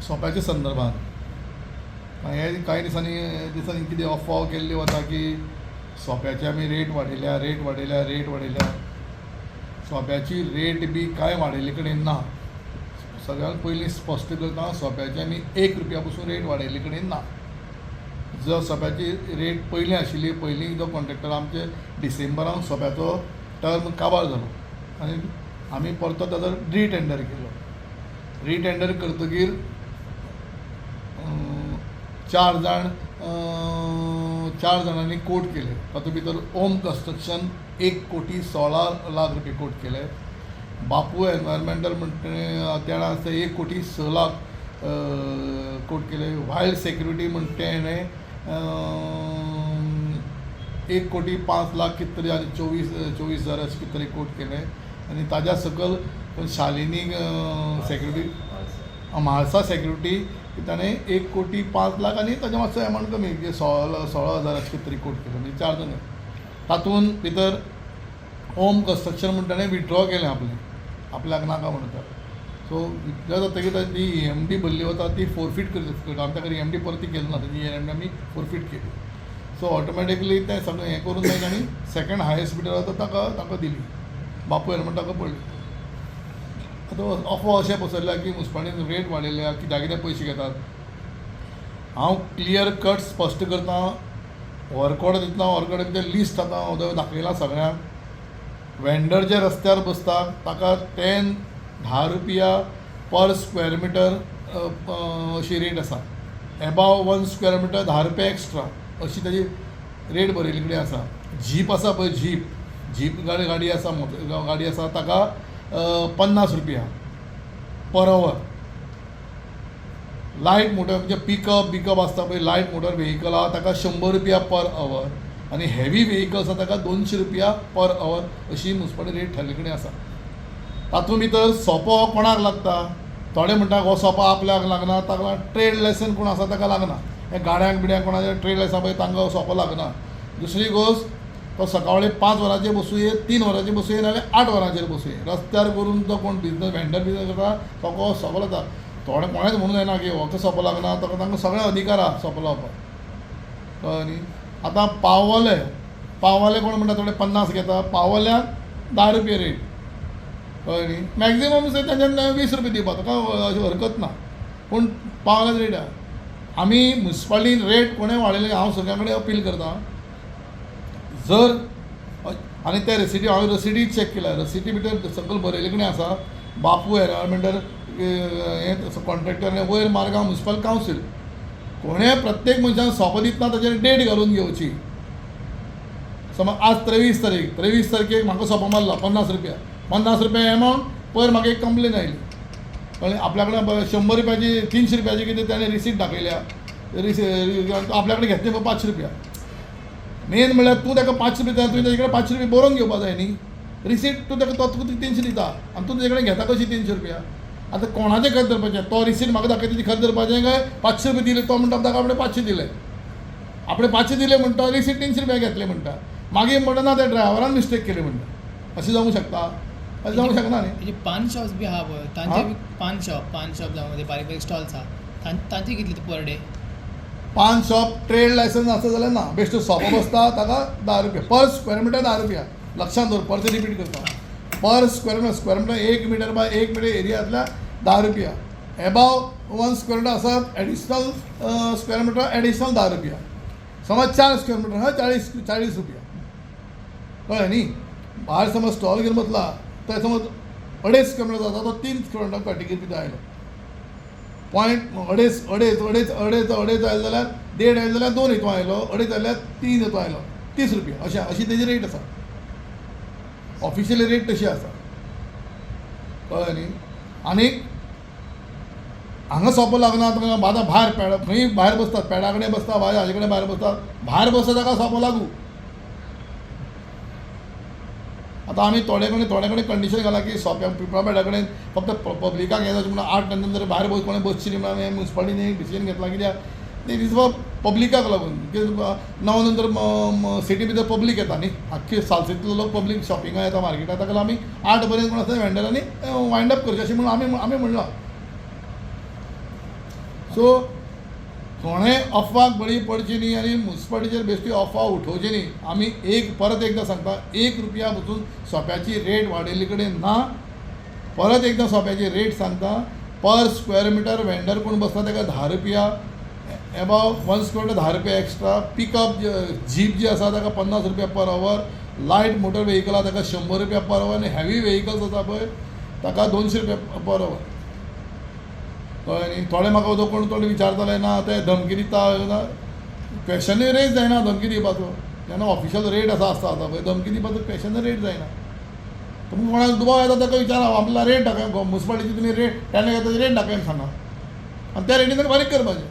सोंप्याच्या संदर्भात हे कांय दिसांनी कितें अफवा केल्ली वता की सोंप्याची आमी रेट वाडयल्या, रेट वाडयल्या, रेट वाडयल्या. सोंप्याची रेट बी कांय वाडयल्ले कडेन ना. सगळ्यांत पयलीं स्पश्ट करता, सोंप्याची आमी 1 रुपया पसून रेट वाडयल्ले कडेन ना. जो सोंप्याची रेट पयलीं आशिल्ली, पयलीं जो कॉन्ट्रेक्टर आमचे डिसेंबरान सोंप्याचो टर्म काबार जालो आनी आमी परतो ताजो रिटेंडर केलो. रिटेंडर करतकीर चार जाणांनी कोट केले. तातूंत भितर ओम कन्स्ट्रक्शन 1,16,00,000 रुपये कोट केले. बापू एनवायरमेंटल म्हणटा तेणें आसा 1,06,00,000 कोट केले. वायल्ड सेक्युरिटी म्हणटा तेणें 1,05,00,000 कितें तरी आनी 24,000 अशें कितें तरी कोट केले. आनी ताज्या सकयल शालिनी सेक्युरिटी, म्हाळसा सेक्युरिटी ताणें 1,05,00,000 आनी ताजें मातसो एमावंट कमी 16,000 अशें कितें तरी कोट केलें. म्हणजे 4 जाण. तातूंत भितर ओम कन्स्ट्रक्शन म्हणटा ताणें विथड्रॉ केलें आपलें, आपल्याक नाका म्हणटा. सो विथड्रॉ जातकीर ती EMD भरली वता ती फोरफीट करता. आमी ताका EMD परती केली ना, ताजी EMD आमी फोरफीट केली. सो ऑटोमॅटिकली तें सगळें हें करून मागीर तांणी सेकंड हायस्ट बिडर आसा ताका दिली, बापू हेल्मेट ताका पडली. आतां अफवा अशें पसरल्या की मुन्सिपालिटीन रेट वाडयल्या, कित्याक कितें पयशे घेतात. हांव क्लियर कट स्पश्ट करता, वर्क ऑर्डर दितना वर्क ऑर्डर भितर लिस्ट आतां हांव दाखयलां सगळ्यांक. वेंडर जे रस्त्यार बसता ताका 10 रुपया पर स्क्वेअर मिटर अशी रेट आसा. एबाव 1 स्क्वेअर मिटर 10 रुपया एक्स्ट्रा अशी ताजी रेट बरयल्ली कडेन आसा. जीप आसा पळय, जीप जीप गाडी आसा, गाडी आसा ताका 50 रुपया पर our. Light motor म्हणजे पिकअप बिकअप आसता पळय, लायट मोटर व्हेकल आहा ताका 100 रुपया पर our आनी हेवी व्हेकल आसा ताका 200 रुपया पर our अशी मुन्सिपालिटी रेट ठरले कडेन आसा. तातूंत भितर सोंपो कोणाक लागता, थोडे म्हणटा हो सोंपो आपल्याक लागना, ताका ट्रेड लायसन्स कोण आसा ताका लागना. हे गाड्यांक बिड्यांक कोणाचे ट्रेड लायसन्स पळय तांकां सोंपो लागना. दुसरी गोश्ट, तो सकाळी 5 वरांचेर बसुये, 3 वरांचेर बसुये, नाजाल्यार 8 वरांचेर बसुये. रस्त्यार करून तो कोण बिजनस वेंडर बिजनस करता ताका सोंपो लागता. थोडे कोणेंच म्हणूं जायना की हो सोंपो लागना, ताका तांकां सगळे अधिकार आहा सोंपो लावपाक. कळ्ळें न्ही? आतां पाववाले कोण म्हणटा थोडे 50 घेता, पाववाल्यांक 10 रुपया रेट. कळ्ळें न्ही? मॅक्झिमम तांच्यान 20 रुपया दिवपाक ताका अशी हरकत ना, पूण पावल्याच रेट आहा. आमी मुन्सिपालिटीन रेट कोणें वाडयले, हांव सगळ्यां कडेन अपील करता. जर आनी ते रसिटी हांवें रसिटी चॅक केल्या, रसिटी भितर सकयल बरयल्ले कडेन आसा बापू एनवायरमेंटल हें कॉन्ट्रॅक्टर आनी वयर मारगांव मुन्सिपल कावंसील. कोणें प्रत्येक मनशान सोंपो दितना ताचेर डेट घालून घेवची. समज आज 23 तारीख, 23 तारखेक म्हाका सोंपो मारलो 50 रुपया, 50 रुपया एमावंट. पयर म्हाका एक कंप्लेन आयली, कळ्ळें, आपल्या कडेन 100 रुपयाची 300 रुपयाची कितें ताणें रिसीट दाखयल्या, आपल्या कडेन घेतले 500 रुपया. मेन म्हणल्यार तूं ताका 500 रुपया दिता, तुवें ताजे कडेन 500 रुपया बरोवन घेवपा जाय न्ही. रिसीट तूं ताका, तो तुका 300 दिता आनी तूं ताजे कडेन घेता कशी 300 रुपया? आतां कोणाचें खरें धरपाचें? तो रिसीट म्हाका दाखयता ती खरें धरपाचें काय 500 रुपया दिले तो म्हणटा ताका आपणें 500 दिले, आपणें 500 दिले म्हणटा, रिसीट 300 रुपया घेतले म्हणटा. मागीर म्हणटा ना त्या ड्रायव्हरान मिस्टेक केली म्हणटा. अशें जावंक शकता? अशें जावंक शकना न्ही. पान शॉप्स बी आहा पळय, तांचे बी पान शॉप जावं बारीक बारीक स्टॉल्स आहा, तांचे कितले पर डे? पान शॉप ट्रेड लायसन्स आसा जाल्यार ना, बेश्टो सोंपो बसता ताका 10 रुपया पर स्क्वेअर मिटर, 10 रुपया. लक्षांत दवर, परते रिपीट करता, पर square meter, square meter 1 meter by 1 meter area आसल्यार 10 रुपया. एबाव 1 स्क्वेअर मिटर आसत एडिशनल स्क्वेअर मिटर एडिशनल 10 रुपया. समज 4 स्क्वेअर मिटर हा 40 रुपया. कळ्ळें न्ही? भायर समज स्टॉल घेवन बसला तर समज 2.5 स्क्वेअर मिटर जाता, तो 3 स्क्वेअर मिटर कॅटेगरी भितर आयलो. पॉयंट अडेच अडेच अडेच अडेच अडेच आयलो जाल्यार, 1.5 आयलो जाल्यार 2 हितून आयलो, 2.5 जाल्यार 3 हितून आयलो, 30 रुपया. अशें अशी तेजी रेट आसा, ऑफिशियली रेट तशी आसा. कळ्ळें न्ही? आनीक हांगा सोंपो लागना तुका, आतां भायर पेडा खंय भायर बसतात, पेडा कडेन बसता, भायर हाजे कडेन भायर बसतात, भायर बसता ताका सोंपो लागू. आतां आमी थोडे कडेन कंडिशन घालां की सोंप्या पिपळा पेडा कडेन फक्त पब्लिकाक हें जावचें म्हणून 8 नंतर भायर कोणें बसची न्ही म्हणून आमी मुन्सिपालिटीन डिसिजन घेतलां. कित्याक ते is for पब्लिकाक लागून, 9 नंतर सिटी भितर पब्लीक येता न्ही, आख्खी सालसेंतलो लोक पब्लीक शॉपिंगाक येता मार्केटाक, ताका लागून आमी 8 पर्यंत कोण आसा वेंडरांनी वायंड अप करचें अशें म्हणून आमी म्हणलां. सो कोणें अफवाक बळी पडची न्ही आनी मुन्सिपालिटीचेर बेश्टी अफवा उठोवची न्ही. आमी एक परत एकदां सांगता, 1 रुपया पसून सोप्याची रेट वाडयल्ली कडेन ना. परत एकदां सोप्याची रेट सांगता. पर स्क्वेअर मिटर वेंडर कोण बसता ताका 10 रुपया एबाव 1 स्क्वेअर 10 रुपया एक्स्ट्रा. पिकअप जीप जी आसा ताका 50 रुपया पर our. Light motor vehicle आसा ताका 100 रुपया पर our आनी हेवी वेहिकल्स आसा पळय ताका 200 रुपया पर our. कळ्ळें न्ही? थोडे म्हाका वचून कोण थोडे विचारताले, ना ते धमकी दिता. क्वेशनूय रेज जायना धमकी दिवपाचो. जेन्ना ऑफिशियल रेट आसा आसता आतां पळय, धमकी दिवपाचो क्वेशनूय रेज जायना. तुमकां कोणाक दुबाव येता ताका विचारा, आपला रेट दाखय, मुन्सिपालिटीची तुमी रेट टेंडर घेता, रेट दाखय सांगा आनी त्या रेटीन ताका फारीक करपाचें.